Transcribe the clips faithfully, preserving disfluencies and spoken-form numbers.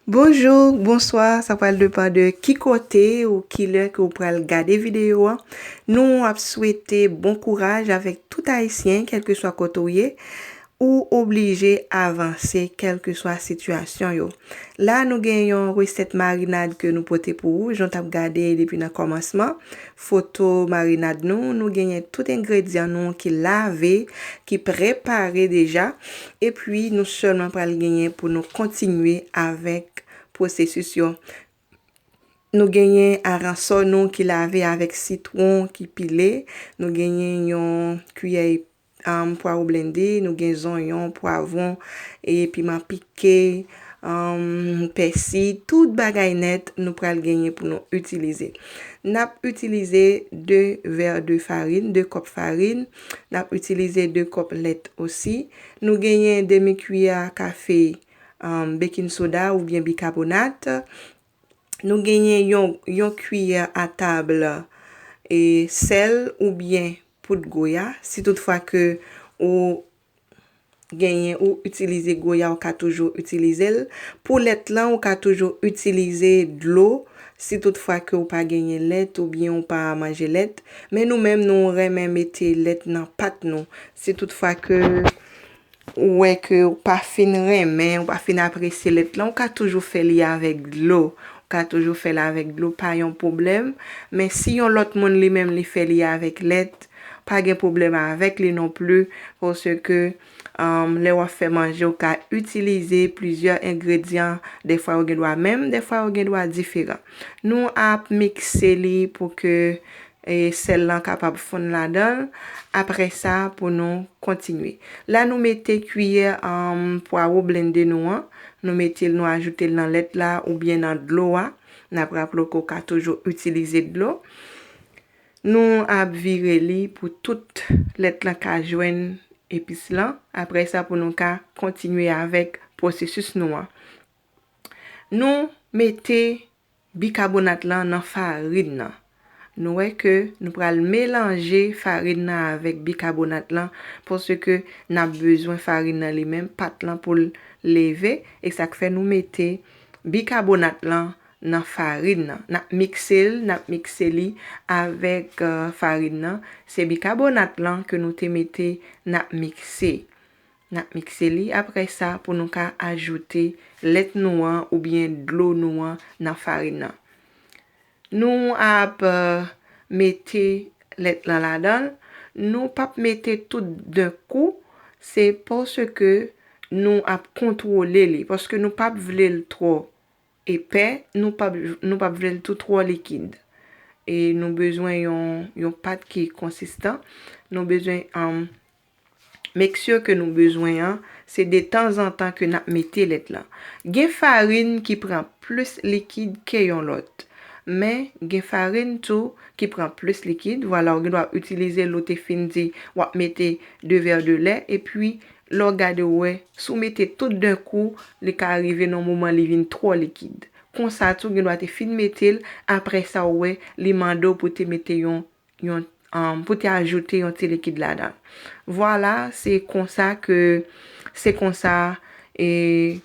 Bonjou, bonswa, sa pral depann de ki kote ou ki lè ke w pral gade videyo a. Nou ap swete bon kouraj avèk tout Ayisyen, kèlkeswa kote w ye. Ou oblije avanse, kèlkeswa sitiyasyon yo. La, nou gen yon resèt marinad ke nou pote pou ou, jan w t ap gade depi nan kòmansman. Foto marinad nou, nou genyen tout engredyan nou ki lave, ki prepare deja. Epi, nou sèlman pral genyen pou nou kontinye avèk pwosesis yo. Nou genyen aransò nou ki lave avèk sitwon ki pile. Nou genyen yon kiyè, um, pwawo blende. Nou gen zonyon, pwavwon, e piman pike, um, pèsi. Tout bagay nèt nou pral genyen pou nou itilize. N ap itilize de vè de farin, de kòp farin. N ap itilize de kòp lèt osi. Nou genyen demi kiyè kafe, um, baking soda oubyen bikabonat. Nou genyen yon, yon kiyè a tab, e, sèl oubyen poud goya. Si toutfwa ke ou genyen, ou itilize goya, ou ka toujou itilize l. Pou lèt lan, ou ka toujou itilize dlo. Si toutfwa ke ou pa genyen lèt oubyen ou pa manje lèt. Men nou menm, nou renmen mete lèt nan pat nou. Si toutfwa ke ou wè ke ou pa fin renmen, ou pa fin apresye lèt lan, ou ka toujou fè li avèk dlo. Ou ka toujou fè l avèk dlo, pa yon pwoblèm. Men si yon lòt moun li menm li fè li avèk lèt, pa gen pwoblèm avèk li non pli, paske, um, lè w ap fè manje, ou ka itilize plizyè engredyan. Dèfwa yo gen dwa menm, dèfwa yo gen dwa diferan. Nou ap mikse li pou ke e sèl lan kapab fonn ladan l. Apre sa, pou nou kontinye. La, nou mete kiyè, um, pwawo blende nou an. Nou mete l, nou ajoute l nan lèt la oubyen nan dlo a. N ap raple w ke w ka toujou itilize dlo. Nou ap vire li pou tout lèt lan ka jwenn epis lan. Apre sa, pou nou ka kontinye avèk pwosesis nou an. Nou mete bikabonat lan nan farin nan. Nou wè ke nou pral melanje farin nan avèk bikabonat lan, paske n ap bezwen farin nan li menm, pat lan pou l leve, e sa k fè nou mete bikabonat lan nan farin nan. N ap mikse l, n ap mikse li avèk, euh, farin nan. Se bikabonat lan ke nou te mete, n ap mikse. N ap mikse li. Apre sa, pou nou ka ajoute lèt nou an oubyen dlo nou an nan farin nan. Nou ap, euh, mete lèt lan ladan l. Nou p ap mete tout d'un coup. Se paske nou ap kontwole li. Paske nou p ap vle l twò epè, nou p ap, nou p ap vle l tou twò likid. E nou bezwen yon, yon pat ki konsistan. Nou bezwen, um, make sure ke nou bezwen an, se detanzantan ke n ap mete lèt lan. Gen farin ki pran plis likid ke yon lòt. Men, gen farin tou ki pran plis likid. Vwala, ou gen dwa itilize l, ou te fin di w ap mete de vè de lè, epi lè w gade w wè, si w mete tout d'un coup, li ka rive nan yon moman li vin twò likid. Konsa tou, gen dwa te fin mete l, apre sa w wè, li mande w pou te mete yon, yon, um, pou te ajoute yon ti likid ladan. Vwala, se konsa ke, se konsa, e,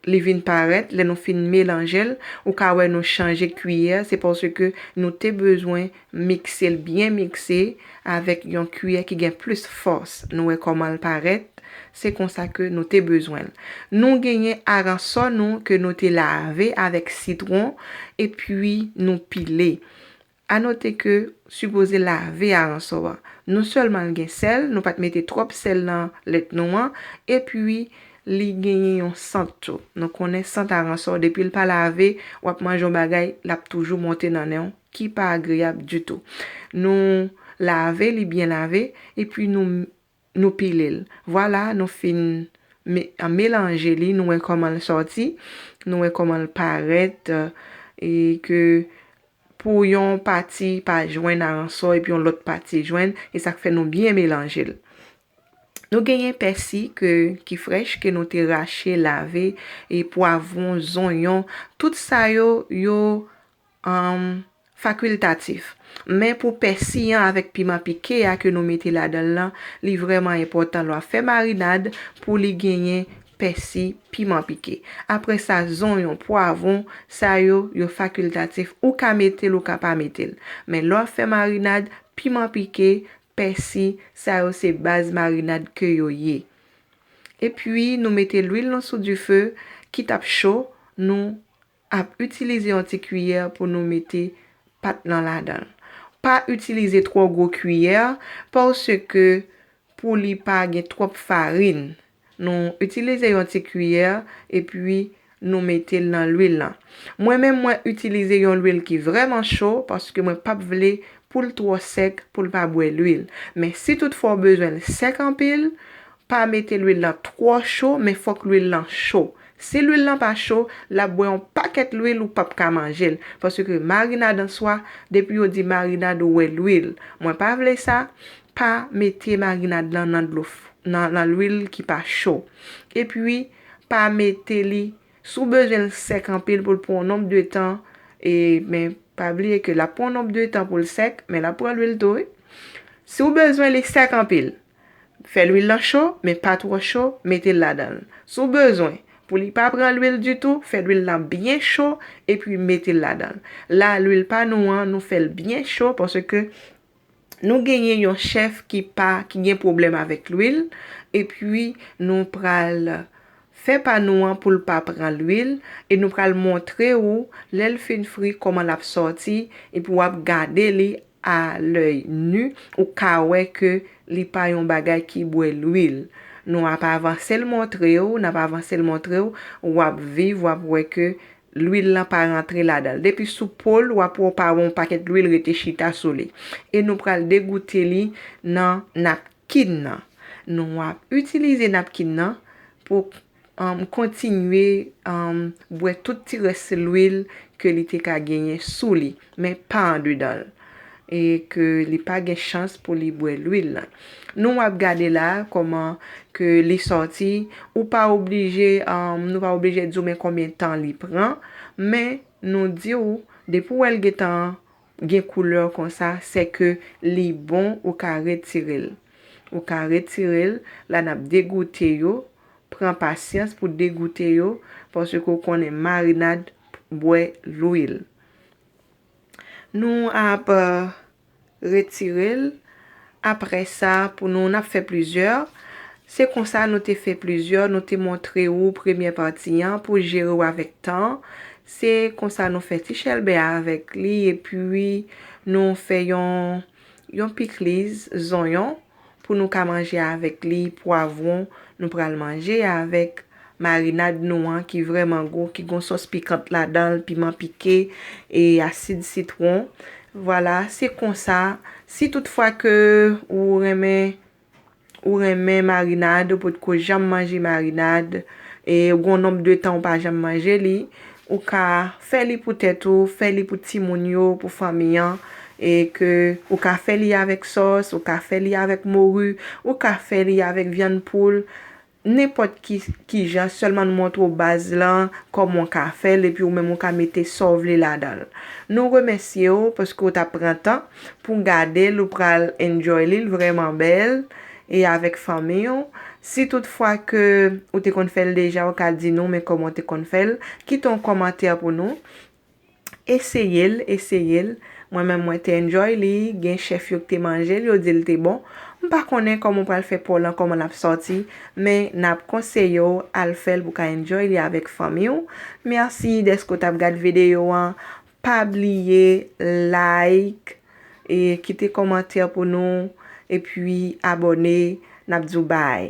li vin parèt, lè nou fin melanje l, ou ka wè nou chanje kiyè, se paske nou te bezwen mikse l byen mikse avèk yon kiyè ki gen plis fòs. Nou wè kòman l parèt, se konsa ke nou te bezwen l. Nou genyen aransò nou ke nou te lave avèk sitwon, epi nou pile. A note ke sipoze lave aransò a. Non sèlman l gen sèl, nou pa t mete twòp sèl nan lèt nou an, epi li genyen yon sant tou. Nou konnen sant aransò, depi l pa lave, w ap manje yon bagay, l ap toujou monte nan nen w, ki pa agreyab ditou. Nou lave li byen lave, epi nou, nou pile l. Vwala, nou fin me-, melanje li, nou wè kòman l sòti, nou wè kòman l parèt, e ke pou yon pati pa jwenn aransò epi yon lòt pati jwenn, e sa k fè nou byen melanje l. Nou genyen pèsi ke, ki frèch, ke nou te rache, lave, e pwavwon, zonyon, tout sa yo, yo, um, fakiltatif. Men pou pèsi an avèk piman pike a ke nou mete ladan l lan, li vrèman enpòtan lè w ap fè marinad pou li genyen pèsi, piman pike. Apre sa, zonyon, pwavwon, sa yo, yo fakiltatif. Ou ka mete l, ou ka pa mete l. Men lè w ap fè marinad, piman pike, pèsi, sa yo se baz marinad ke yo ye. Epi, nou mete lwil nou sou dife, kit ap cho, nou ap itilize yon ti kiyè pou nou mete pat lan ladan l. Pa itilize twò gwo kiyè, paske pou li pa gen twòp farin. Nou itilize yon ti kiyè, epi nou mete l nan lwil lan. Mwen menm, mwen itilize yon lwil ki vrèman cho, paske mwen p ap vle pou l twò sèk, pou l pa bwè lwil. Men si toutfwa w bezwen l sèk anpil, pa mete lwil lan twò cho, men fòk lwil lan cho. Si lwil lan pa cho, l ap bwè yon pakèt lwil, ou p ap ka manje l. Paske marinad an swa, depi yo di marinad, ou wè lwil. Mwen pa vle sa, pa mete marinad lan nan dlo f-, nan, nan lwil ki pa cho. Epi, pa mete li, si w bezwen l sèk anpil pou l pran yon nonb de tan, e, men pa bliye ke l ap pran yon nonb de tan pou l sèk, men l ap pran lwil tou, wi. Si w bezwen li sèk anpil, fè lwil lan cho, men pa twò cho, mete l ladan l. Si w bezwen pou li pa pran lwil ditou, fè lwil lan byen cho, epi mete l ladan l. La, lwil pa nou an, nou fè l byen cho, paske nou genyen yon chèf ki pa, ki gen pwoblèm avèk lwil, epi nou pral fè pa nou an pou l pa pran lwil, e nou pral montre ou, lè l fin fri, kòman l ap sòti, epi w ap gade li a lèy ni, ou ka wè ke li pa yon bagay ki bwè lwil. Nou ap avanse l montre w, n ap avanse l montre w, w ap viv, w ap wè ke lwil lan pa rantre ladan l. Depi sou po l, w ap wè w pa wè yon pakèt lwil rete chita sou li. E nou pral degoute li nan napkin nan. Nou ap itilize napkin nan pou, um, kontinye, um, bwè tout ti rès lwil ke li te ka genyen sou li, men pa andedan l. E ke li pa gen chans pou li bwè lwil lan. Nou ap gade la kòman ke li sòti. Ou pa oblije, um, nou pa oblije di w men konbyen tan li pran, men nou di w, depi w wè l gentan gen koulè konsa, se ke li bon, ou ka retire l. Ou ka retire l, la n ap degoute yo, pran pasyans pou degoute yo, paske w konnen marinad bwè lwil. Nou ap, euh, retire l. Apre sa, pou nou, n ap fè plizyè. Se konsa nou te fè plizyè, nou te montre ou premyè pati an pou jere w avèk tan. Se konsa nou fè ti chèlbè avèk li, epi nou fè yon, yon pikliz zonyon pou nou ka manje avèk li, pwavwon, nou pral manje avèk marinad nou an ki vrèman gou, ki gon sòs pikant ladan l, piman pike e asid sitwon. Vwala, se konsa. Si toutfwa ke ou renmen, ou renmen marinad, ou potko janm manje marinad, e ou gon nonb de tan ou pa janm manje li, ou ka fè li pou tèt ou, fè li pou timoun yo, pou fanmi an, e ke ou ka fè li avèk sòs, ou ka fè li avèk mori, ou ka fè li avèk vyann poul, nenpòt ki, ki jan, sèlman nou montre w baz lan, kòman w ka fè l, epi ou menm ou ka mete sa w vle ladan l. Nou remèsye w paske w t ap pran tan pou w gade l, ou pral enjoy li, l vrèman bèl, e avèk fanmi w. Si toutfwa ke ou te konn fè l deja, ou ka di nou men kòman w te konn fè l. Kite yon kòmantè pou nou. Eseye l, eseye l. Mwen menm, mwen te enjoy li. Gen chèf yo ki te manje l, yo di l te bon. M pa konnen kòman w pral fè pa w lan, kòman l ap sòti, men n ap konseye w al fè l pou w ka enjoy li avèk fanmi w. Mèsi dèske w t ap gad videyo an. Pa bliye like, e kite kòmantè pou nou, epi abòne. N ap di w bye.